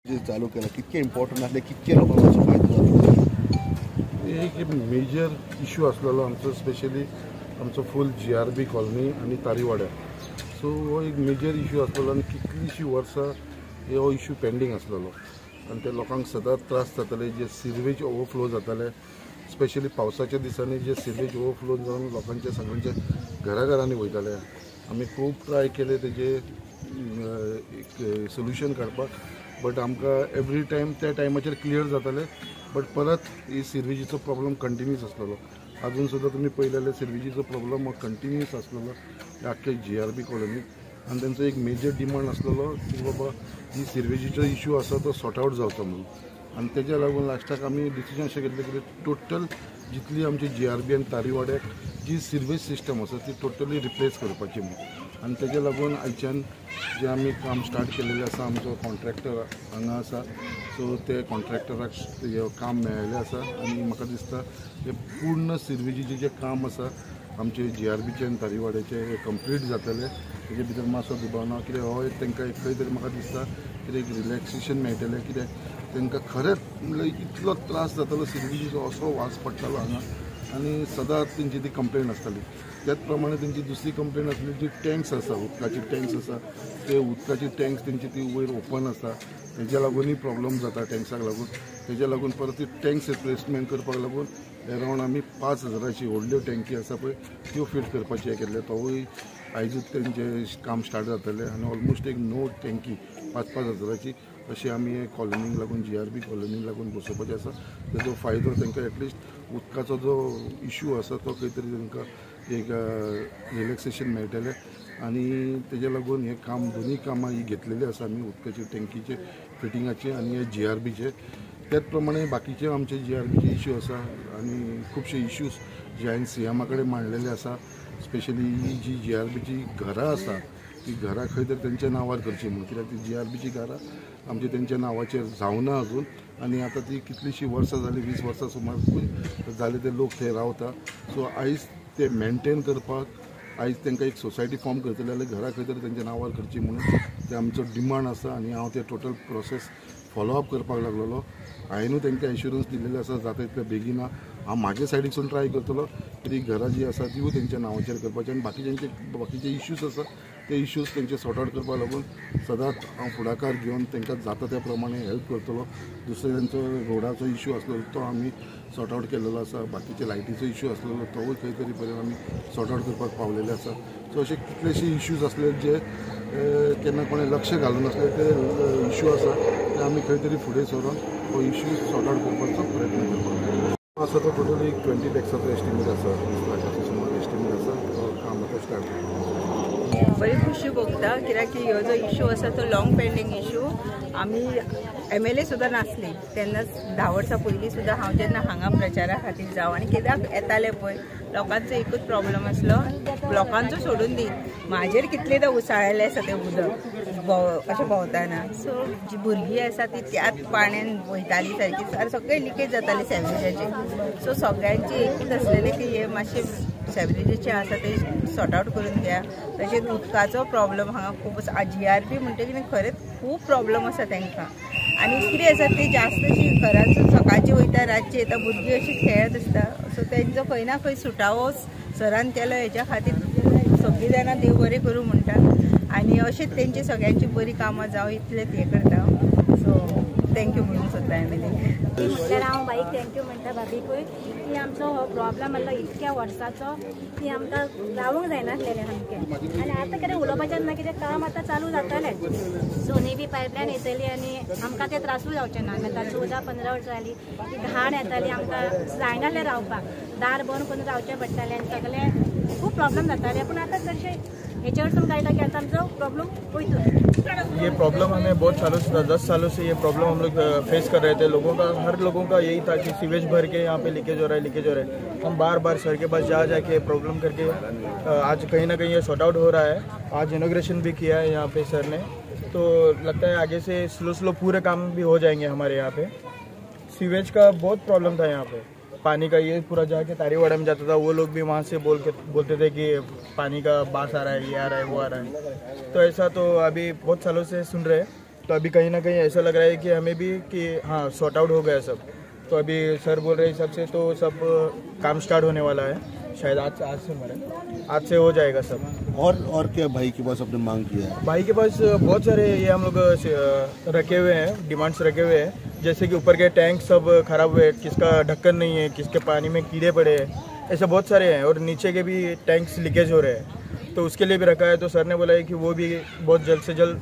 जे चालू केला कितके इम्पॉर्टंट आसले, कितके लोकांक फायदो जालो? एक मेजर इशू आसलेलो आमचो, स्पेशली आमचो फूल GRB colony आनी तारीवाड्यार. सो हो एक मेजर इशू आसलेलो आनी कितलींशीं वर्सां हो इशू पेंडींग आसलेलो आनी ते लोकांक सदांच त्रास जाताले. जे सिवेज ओवरफ्लो जाताले, स्पेशली पावसाच्या दिसांनी जे सिवेज ओवरफ्लो जावन लोकांच्या सगळ्यांच्या घराघरांनी वयताले. आमी खूब ट्राय केले तेजे एक सोल्युशन काडपाक, बट आमकां एवरी टायम त्या टायमाचेर क्लियर जाताले, बट परत ही सिवेजीचो प्रॉब्लम कंटिन्यूस आसलेलो. अजून सुद्दां तुमी पळयलें जाल्यार सिवेजीचो प्रॉब्लम हो कंटिन्यूस आसलेलो आख्खे GRB कॉलनीक. आनी तेंचो एक मेजर डिमांड आसलेलो की बाबा ही सिवेजीचो इशू आसा तो सॉर्ट आवट जावचो म्हणून. आनी तेज्या लागून लास्टाक आमी डिसिजन अशें घेतलें की टोटल जितली आमची GRB आनी तारीवाड्याक जी सिवेज सिस्टम आसा ती टोटली रिप्लेस करपाची म्हणून. आनी तेज्या लागून आयच्यान जें आमी काम स्टार्ट केलेलें आसा, आमचो कॉन्ट्रॅक्टर हांगा आसा, सो ते कॉन्ट्रॅक्टराक हें काम मेळिल्लें आसा आनी म्हाका दिसता हें पूर्ण सिवेजीचें जें काम आसा आमचे GRBचें आनी तारीवाड्याचें हें कंप्लीट जातलें. तेजे भितर मातसो दुबाव ना, कित्याक हो एक तांकां एक खंय तरी म्हाका दिसता कितें एक रिलॅक्सेशन मेळटलें. कित्याक तांकां खरेंच म्हणल्यार इतलो त्रास जातालो सिवेजीचो, असो वास पडटालो हांगा आनी सदांच तेंची ती कंप्लेन आसताली. त्याच प्रमाणे तेंची दुसरी कंप्लेन आसली जी टँक्स आसा, उदकाची टँक्स आसा, ते उदकाची टँक्स तेंची ती वयर ओपन आसा, तेज्या लागूनय प्रॉब्लम जाता टँक्साक लागून. तेज्या लागून परत ती टँक्स रिप्लेसमेंट करपाक लागून एरावंड आमी 5,000ची व्हडल्यो टँकी आसा पळय त्यो फिट करपाचें हें केल्लें. तोवूय आयजूच तेंचें काम स्टार्ट जातलें आनी ऑलमोस्ट एक 9 टँकी 5-5 हजाराची अशी आमी हे कॉलनीक लागून GRB कॉलनीक लागून बसोवपाचें आसा. तेजो फायदो तांकां एटलिस्ट उदकाचो जो इशू आसा तो खंय तरी तांकां एक रिलॅक्सेशन मेळटलें. आनी तेज्या लागून हें काम दोनूय कामां ही घेतलेली आसा आमी, उदकाची टँकीचे फिटिंगाचे आनी हे GRBचे. त्याच प्रमाणे बाकीचे आमचे GRBचे इशू आसा आनी खुबशे इश्यूज जे हांवें CMA कडेन मांडलेले आसा. स्पेशली ही जी GRBची घरां आसा ती घरां खंय तरी तेंच्या नांवार करची म्हणून, कित्याक ती GRBची घरां आमची तेंच्या नांवाचेर जावना अजून आनी आतां ती कितलींशीं वर्सां जालीं, 20 वर्सां सुमार जाले ते लोक थंय रावता. सो आयज ते मेनटेन करपाक आयज तांकां एक सोसायटी फॉर्म करतले जाल्यार घरां खंय तरी तेंच्या नांवार करची म्हणून ते आमचो डिमांड आसा आनी हांव ते टोटल प्रोसेस फॉलोअप करपाक लागलेलो. हांवेनूय तांकां एश्युरन्स दिलेलें आसा जाता तितले बेगीन हांव म्हाजे सायडीकसून ट्राय करतलो की घरां जी आसा तिवूय तेंच्या नांवाचेर करपाची आनी बाकीचे इश्यूज आसा ते इश्यूज तेंचे सॉर्ट आवट करपाक लागून सदांच हांव फुडाकार घेवन तांकां जाता त्या प्रमाणे हेल्प करतलो. दुसरो तेंचो रोडाचो इशू आसलो तो आमी सॉर्ट आवट केलेलो आसा, बाकीचे लायटीचो इशू आसलेलो तोवूय खंय तरी पर्यंत आमी सॉर्ट आवट करपाक पावलेले आसा. सो अशे कितलेशे इश्यूज आसले जे केन्ना कोणें लक्ष घालून आसले ते इशू आसा ते आमी खंय तरी फुडें सरून हो इशू सॉर्ट आवट करपाचो प्रयत्न करपाक आसा. तो टोटली एक 20 लॅक्साचो एस्टिमेट आसा, 20 लाखाचो सुमार एस्टिमेट आसा. तो काम आतां स्टार्ट जाता. बरी खुशी भोगता कित्याक की हो जो इशू आसा तो लॉंग पेंडींग इशू. आमी MLA सुद्दां नासली तेन्नाच 10 वर्सां पयलीं सुद्दां हांव जेन्ना हांगा प्रचारा खातीर जावं आनी कित्याक येतालें पळय लोकांचो एकूच प्रॉब्लम आसलो, लोकांचो सोडून दी म्हाजेर कितलेदां उसळ्ळेलें आसा तें उदक अशें भोंवतना. सो जी भुरगीं आसा ती त्याच पाण्यान वयताली सारकी, सगळें लिकेज जाताली सेवरेजाची. सो सगळ्यांची एकूच आसलेलें की हे मातशें सेवरेजाचें आसा तें सॉर्ट आवट करून द्या. तशेंच उदकाचो प्रॉब्लम हांगा खूब आसा. GRB म्हणटकीर खरेंच खूब प्रॉब्लम आसा तांकां. आनी कितें आसा ते जास्तशी घरांतसून सकाळची वयता रातची येता, भुरगीं अशी खेळत आसता. सो तेंचो खंय ना खंय सुटावो सरान केलो हेज्या खातीर सगळीं जाणां देव बरें करूं म्हणटा आनी अशेंच तेंची सगळ्यांची बरी कामां जावं इतलेंच हें करता. सो thank you म्हणून सोदता MLA. म्हणल्यार हांव बाईक thank you म्हणटा, भाभीकूय, की आमचो हो प्रॉब्लम आसलो इतक्या वर्साचो की आमकां रावूंक जायनासलेलें सामकें. आनी आतां कितें उलोवपाचें ना, कितें काम आतां चालू जातलें, सोनी बी पायपलायन येतली आनी आमकां ते त्रासूय जावचे ना. आतां 14-15 वर्सां जालीं ती घाण येताली, आमकां जायनासलें रावपाक, दार बंद करून रावचें पडटालें आनी सगळें खूब प्रॉब्लम जाताले. पूण आतां चडशें हेच्यावरसून कळटा की आतां आमचो प्रॉब्लम वयतो. ये प्रॉब्लम हमें बहुत सालों से, 10 सालों से ये प्रॉब्लम हम लोग फेस कर रहे थे. लोगों का, हर लोगों का यही था कि सीवेज भर के यहाँ पे लीकेज हो रहा है, लीकेज हो रहा है. हम बार बार सर के पास जा जाके प्रॉब्लम करके आज कहीं ना कहीं ये सॉर्ट आउट हो रहा है. आज इनॉग्रेशन भी किया है यहाँ पे सर ने, तो लगता है आगे से स्लो स्लो पूरे काम भी हो जाएंगे हमारे यहाँ पे. सीवेज का बहुत प्रॉब्लम था यहाँ पे, पानी का ये पूरा जाके तारीवाड़ा में जाता था, वो लोग भी वहाँ से बोलते थे कि पानी का बास आ रहा है, ये आ रहा है, वो आ रहा है. तो ऐसा तो अभी बहुत सालों से सुन रहे हैं, तो अभी कहीं ना कहीं ऐसा लग रहा है कि हमें भी कि हाँ सॉर्ट आउट हो गया सब। तो अभी सर बोल रहे हिसाब से तो सब काम स्टार्ट होने वाला है, शायद आज आज से हमारे आज से हो जाएगा सब। और क्या भाई के पास अपने मांग किया है? भाई के पास बहुत सारे ये हम लोग रखे हुए हैं, डिमांड्स रखे हुए हैं, जैसे कि ऊपर के टैंक सब खराब हुए, किसका ढक्कन नहीं है, किसके पानी में कीड़े पड़े हैं, ऐसे बहुत सारे हैं। और नीचे के भी टैंक्स लीकेज हो रहे हैं, तो उसके लिए भी रखा है। तो सर ने बोला है कि वो भी बहुत जल्द से जल्द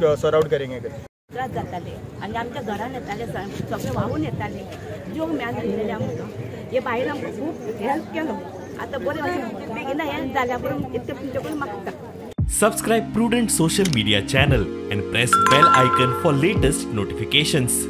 सॉर्ट आउट करेंगे। त्रास जाताले आनी आमच्या घरान येताले, सगळे व्हांवून येताले, जेवंक मेळनासलेले आमकां। हे बायलां आमकां खूब हेल्प केलो। आतां बरें बेगीन हें जाल्या पळोवन इतकें तुमचे कडेन मागता। Subscribe Prudent Social Media channel and press bell icon for latest notifications.